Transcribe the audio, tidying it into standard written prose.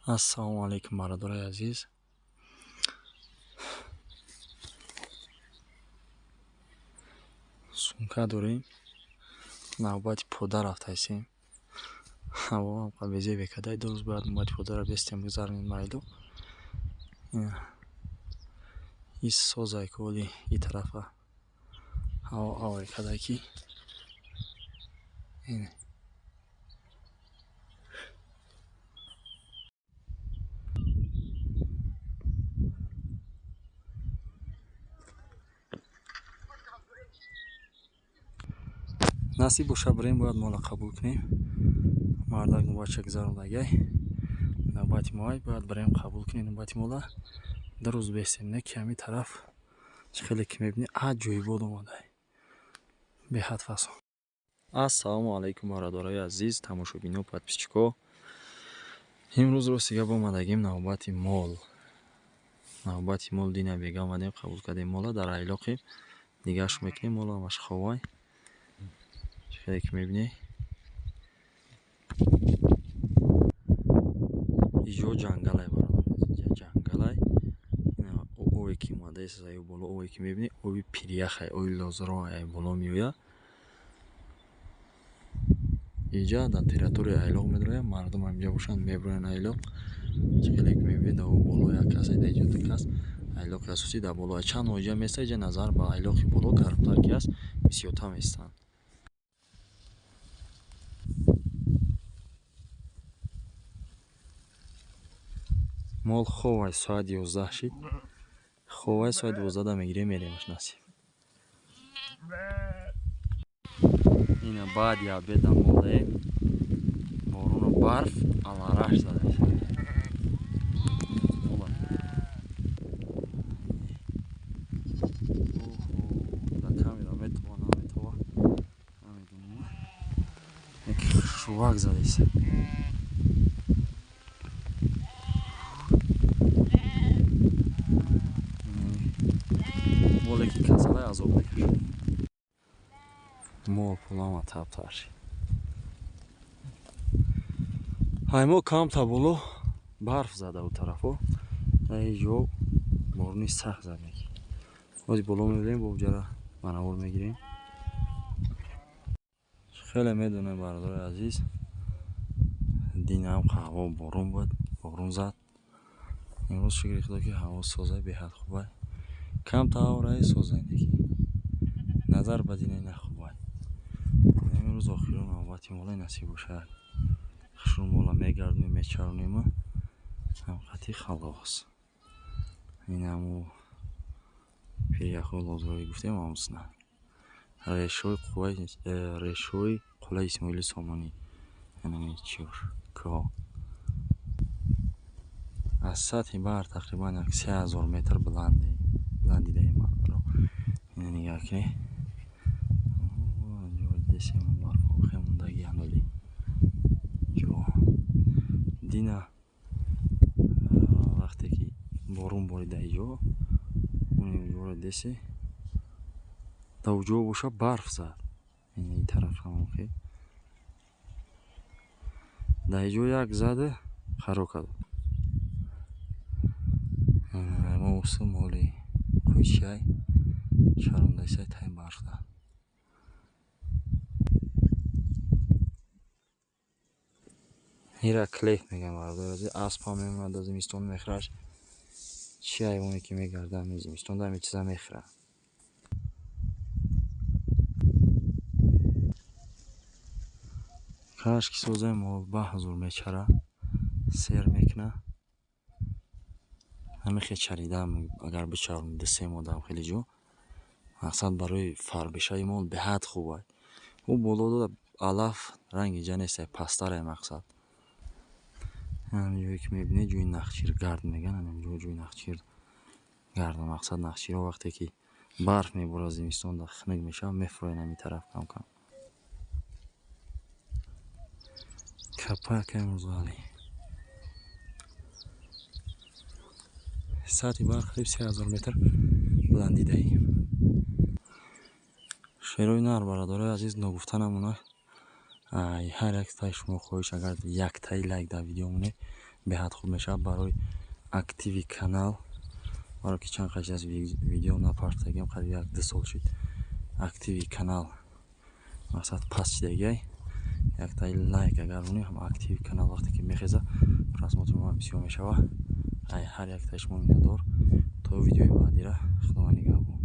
Ассалому алайкум, бародарои азиз. Сумка дорем. Навбати пода рафтаистем. Ҳаво ҳам безеб мекарда. Ду рӯз бояд навбати подара бестем, гузаронем майлу. И созай коли и тарафа. Ҳаво ҳавое карда ки насиб боша, бирем, бояд мола қабул кунем. Мардак нубатша гузарондагай, навбати моай, бояд бирем, қабул кунем нубати мола. Ду рӯз бестем, не ки ҳамин тараф чӣ хеле ки мебинӣ, аҷоибот омадай, беҳад фасон. Ассалому алайкум, бародарои азиз, тамошобино, подписчико. Имрӯз рости гап омадагим навбати мол. Навбати мол дина бега омадем, қабул кардем мола, дар айлоқем, нигоҳш мекунем, мола ҳамаш ховай. Чӣ хеле ки мебинӣ, иҷо ҷангалай, бародар, инҷа ҷангалай. Ове ки омадаест аю боло, ове ки мебинӣ, ови пиряхай, ови лозро ай боло меояд. Иҷа дар территорияи айлоқ медрояд, мардум ҳаминҷа бошанд, меброянд айлоқ. Чӣ хеле ки мебинӣ, дар боло як кас, дар иҷо ду кас. Айлоқи асосӣ дар боло. Чанд моҳиҷа места, иҷа назар ба айлоқи боло гармтар ки аст, бисёртар местанд. Мол ховай, соат 11 шид. Ховай, соат 12 мегирем, меремаш, насиб. Ина баъди обеда молдаем. Борону барф алараш задааст. Дар камера метова, наметова, намедонам. Яке хушрувак задааст. Моле ки касалай азоб мекашад. Мол пулама табтар. Ҳаймо камта боло барф зада у тарафо. Ҷо борони сахт зад меки. Ҳози боло мебирем, бо ҷара манавор мегирем. Хеле медонем, бародарои азиз, динам ҳаво борон буд, борон зад. Имрӯз шукри худо ки ҳаво созай, беҳад хубай. Камта ҳаворае созай, лекин назар ба динай нахубай. Имрӯз охирон навбати молай, насиб бошад. Хушрӯ мола мегардонем, мечаронем, ҳамқати халос. Ин ҳаму пиряхҳои лозроӣ гуфтем, ҳамсна. Решҳои қувваи, решҳои қуллаи Исмоили Сомонӣ. Яъне чиёш кӯҳо. Аз сатҳи баҳр тақрибан як 3000 метр баландидаем, бародаро. Ина нигаҳ кунед. Десем барфохе мондаги ҳаноли. Ҷо. Дина вақте ки борон борида иҷо, ҷоро десе, дар ҷо боша барф зад. Ин тараф ҳамохе. Дар иҷо як зада хароб кард. Мо усу моли қӯйчиай чарондайсай тай барфда. Ира клеф мегӯям, бародари азиз, аспам мемонад, дар зимистон мехӯраш. Чӣ ҳайвоне ки мегардад ҳамин зимистонда ҳамин чиза мехӯрад. Каш ки созаи мол ба ҳузур мечара, сер мекуна. Ҳамин хел чаридам, агар бичаронӣ ду се моҳ хеле ҷо, мақсад барои фарбишаи мол беҳад хуб ай. Ӯ боло дода алаф ранги ҷа нестай, пасттарай мақсад. Ҳамин ҷое ки мебинед, ҷои нахчиргард мегӯянд, ҳамин ҷо ҷои нахчиргард. Мақсад нахчирҳо вақте ки барф меборад зимистонда, хунук мешавад, мефуроянд ҳамин тараф кам-кам. Капака имрӯз. Сатҳи баҳр қариб 3000 метр баландидаем. Шерои нар, бародарои азиз, ногуфта намонад. Ҳар яктаи шумо хоҳиш, агар яктаи лайк дар видео монед, Беҳад хуб мешавад барои активи канал, барое ки чанд қадр аз видео напартагем, қариб 1-2 сол шуд, активи канал мақсад паст шидагиай. Яктаи лайк агар монӣ, ҳам активи канал вақте ки мехеза, просмотр ма бисёр мешава. Ай ҳар яктаи шумо миннатдор. То видеои баъдира, Худованд нигаҳбон.